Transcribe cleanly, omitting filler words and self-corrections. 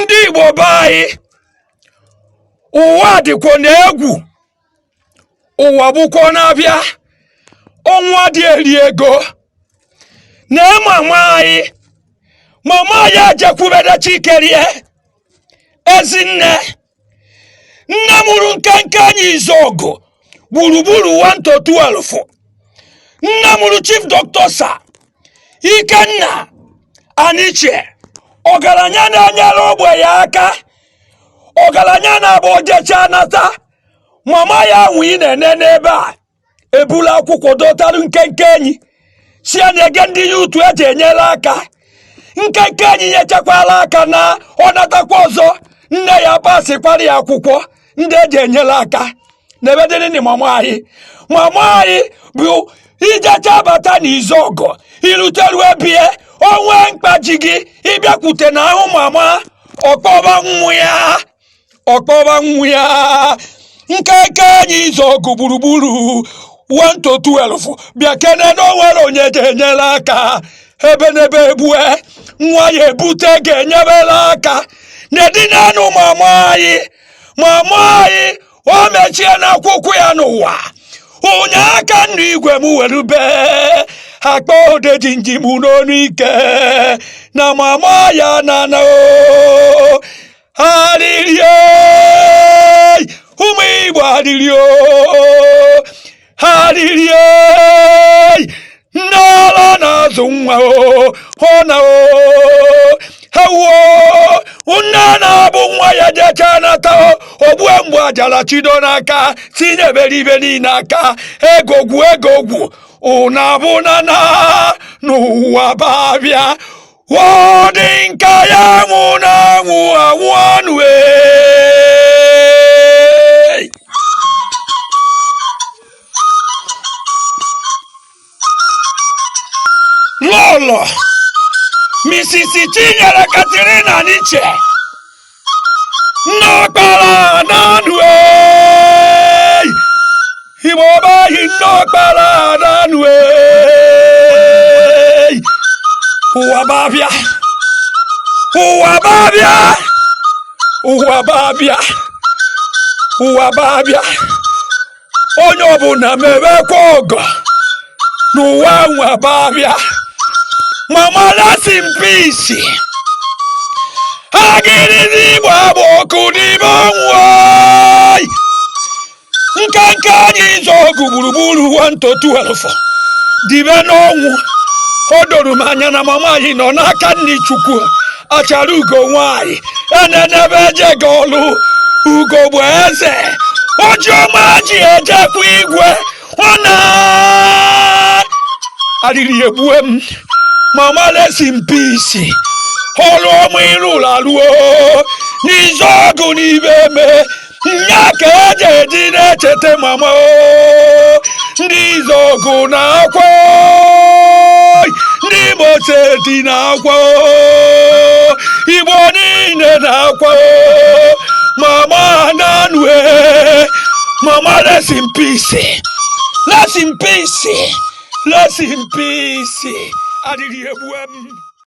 Ndị Igbo be anyị, ụwa dịkwa na egwu, ụwa bụkwa na-abịa, ọnwụ adị eri ego. Na mama anyị, mama anyị ejekwubere Chikerie ezinne, nne mụrụ nkenke enyi Izuogu gburugburu 1 to 12, nne mụrụ Chief Doctor Sir Ikenna Aniche, ọgaranya na-enyere ogbenye aka, ọgaranya na-abụ ojecha nata. Mama ya ahụ ị na-ene n'ebe a ebula akwụkwọ dotarụ nkenke enyi, si ya na-ege ndị ya utu eji enyere aka. Nkenke enyi nyechakwala aka na ọ natakwa ọzọ, nne ya pasịkwara ya akwụkwọ ndị eji enyere aka. N'ebe dịrị na mama anyị, mama anyị bụ ijecha bata n'Izuogu, iruteru ebie onwe mkpa ji gị, ịbịakwute na ahụ mama, ọkpọba nwa ya, ọkpọba nwa ya. Nkenke enyi Izuogu gburugburu 1 to 12, bịa kene na o nwere onye ga-enyere aka. Ebe n'ebe ebue nwa ya ebute ga-enyebere aka na-edinanụ mama anyị. Mama anyị o mechie n'akwụkwọ ya n'ụwa ụnyaaka nnu igwe m were bee akpa odeji nji m n'onu ike na mama ya na na o arịrị ụmụ Igbo, arịrị o arịrị, nne ala na-azụ nwa o, ọ na o ewuo nne na-abụ nwa ya jecha nata, ogbue mgbe ajara chido n'aka, tinyebere ibe niile aka, ego gwu ego gwu ụna bụ na na n'ụwa babịa ọ dị nka ya nwụ na anwụ anwụ anụ ee. Lọlọ Mrs. Chinyere Katrina Aniche, nneọkpara nanụ ee, Igbo baghị, nneọkpara nanụ ee. Ụwa babịa, ụwa babịa, ụwa babịa, ụwa babịa. Onye ọbụla mewekwa ọgọ n'ụwa nwa babịa. Mama, rest in peace. Agịrịzi Igbo agba ọkụ n'ime ọnwụ. Nkenke anyị Izuogu gburugburu 1 to 12 dibe n'ọnwụ. O doro m anya na mama anyị nọ n'aka nni Chukwu. Achara ugo nwanyị enenebe ejego ọlụ ugo bụ eze ojiọma ji ejekwa igwe. Ọ na arịrị egbue m. Mama, rest in peace. Ọrụ ọma ịrụrụ alụọ n'Izuogu n'ibe eme nya ka eji eji na-echeta mama o. Ndị Izuogu na-akwa, ndị Imo Steeti na-akwa, Igbo niile na-akwa. Mama nanue, mama, rest in peace, rest in peace, rest in peace. Adịghị egbue m.